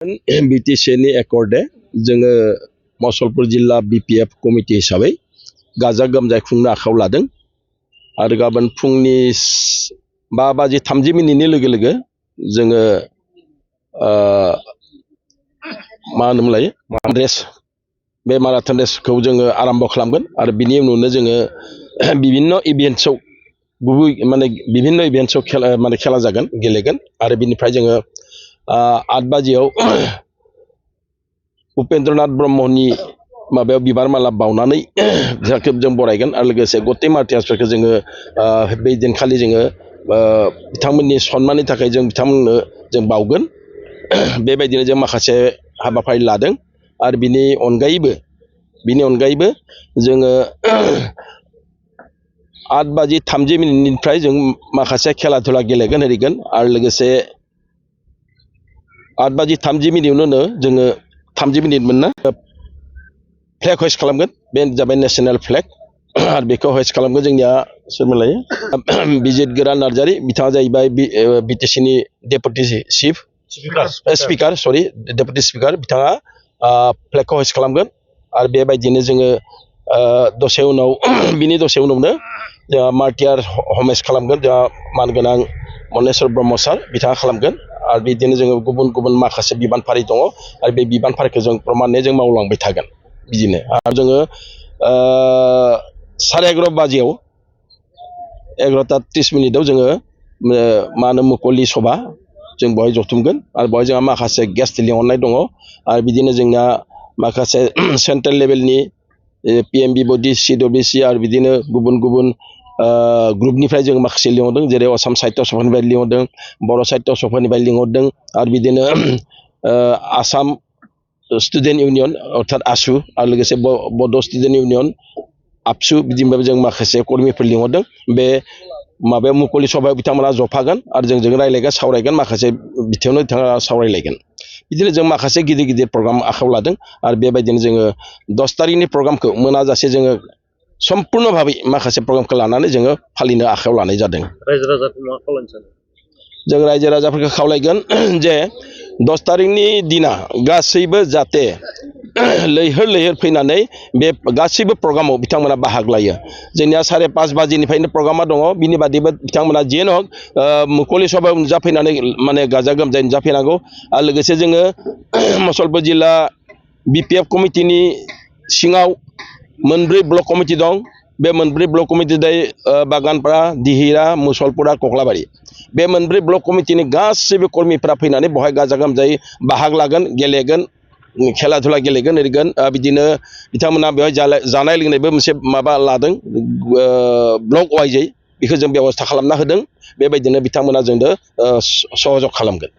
बिटिसिनि एकर्डे जोङो मुसलपुर जिल्ला बिपिएफ कमिटि हिसाबै गाजा गोमजायै खुंनो आखायाव लादों आरो गाबोन फुंनि 5:30 लोगो लोगो जोङो मा होनोमोनलाय बे माराथन रेसखौ जोङो आरम्भ खालामगोन आरो बिनि उनावनो जोङो विभिन्न इभेन्ट्सआव विभिन्न इभेन्ट्सआव खेला जागोन गेलेगोन आरो बिनिफ्राय जोङो 8 बाजियाव उपेन्द्रनाथ ब्रह्मनि माबायाव बिबार माला बावनानै जों बरायगोन आरो लोगोसे गते मार्टियार्सफोरखौ जोङो बे दिनखालि जोङो बिथांमोननि सन्माननि थाखाय जों बिथांमोननो जों बावगोन बेबायदिनो जों माखासे हाबाफारि लादों आरो बिनि अनगायैबो जोङो 8:30 जों माखासे खेला धुला गेलेगोन ओरैगोन आरो लोगोसे 8:30 उनावनो जोङो 30 मिनिट मोनना फ्लेग हइस्ट खालामगोन बे जाबाय नेशनेल फ्लेग आरो बेखौ हइस्ट खालामगोन जोंनिया सोरमोनलाय बिजित गोरा नार्जारी बिथाङा जाहैबाय बिटिसिनि डेपुटि डेपुटि स्पिकार बिथाङा फ्लेगखौ हइस्ट खालामगोन आरो बेबायदिनो जोङो दसे उनावनो जोंहा मार्टियार हमेस खालामगोन जोंहा मानगोनां मनेस्वर ब्रह्म सार बिथाङा खालामगोन आरो बिदिनो जोङो गुबुन गुबुन माखासे बिबानफारि दङ आरो बे बिबानफारिखौ जों प्रमानै जों मावलांबाय थागोन बिदिनो आरो जोङो 11:30 बाजियाव 11:30 जोङो मा होनो मुकलि सभा जों बेवहाय जथुमगोन आरो बेवहाय जोंहा माखासे गेस्ट लिंहरनाय दङ आरो बिदिनो जोंना माखासे सेन्ट्रेल लेभेलनि पिएमबि बडि सिडब्लिउसि आरो बिदिनो गुबुन गुबुन ग्रुपनिफ्राय जों माखासे लिंहरदों जेरै आसाम साहित्य सभानिफ्राय लिंहरदों बर' साहित्य सभानिफ्राय लिंहरदों आरो बिदिनो आसाम स्टुडेन्ट इउनियन अर्थात आसु आरो लोगोसे बड' स्टुडेन्ट इउनियन आबसु बिदिनो जों माखासे कर्मिफोर लिंहरदों बे माबायाव मुकलि सभायाव बिथांमोना जफागोन आरो जोंजों रायलायगोन सावरायगोन माखासे बिथिङावनो बिथाङा सावरायलायगोन बिदिनो जों माखासे गिदिर गिदिर प्रग्राम आखायाव लादों आरो बेबायदिनो जोङो 10 तारिखनि प्रग्रामखौ मोनाजासे जोङो सम्पूर्ण भाबै माखासे प्रग्रामखौ लानानै जोङो फालिनो आखायाव लानाय जादों जों रायजो राजाफोरखौ खावलायगोन जे 10 तारिखनि दिना गासैबो जाहाथे लैहोर फैनानै बे गासैबो प्रग्रामाव बिथांमोना बाहागो लायो जोंनिया 5:30 बाजिनिफ्रायनो प्रग्रामा दङ बिनि बादैबो बिथांमोना जियानो हक मुकलि सभायाव नुजाफैनानै गाजा गोमजायै नुजाफैनांगौ आरो लोगोसे जोङो मुसलपुर जिल्ला बिपिएफ कमिटिनि सिङाव 3 ब्लक कमिटि दं बे 3 ब्लक कमिटि बागानपारा दिहिरा मुसलपुरा कक्लाबारि बे 3 ब्लक कमिटिनि गासैबो कर्मिफोरा फैनानै बेवहाय गाजा गोमजायै बाहागो लागोन गेलेगोन खेला धुला गेलेगोन ओरैगोन बिदिनो बिथांमोना बेवहाय जानाय लोंनायबो मोनसे माबा लादों ब्लक वाइजै बेखौ जों बेबस्था खालामना होदों बेबायदिनो बिथांमोना जोंनो सहयोग खालामगोन।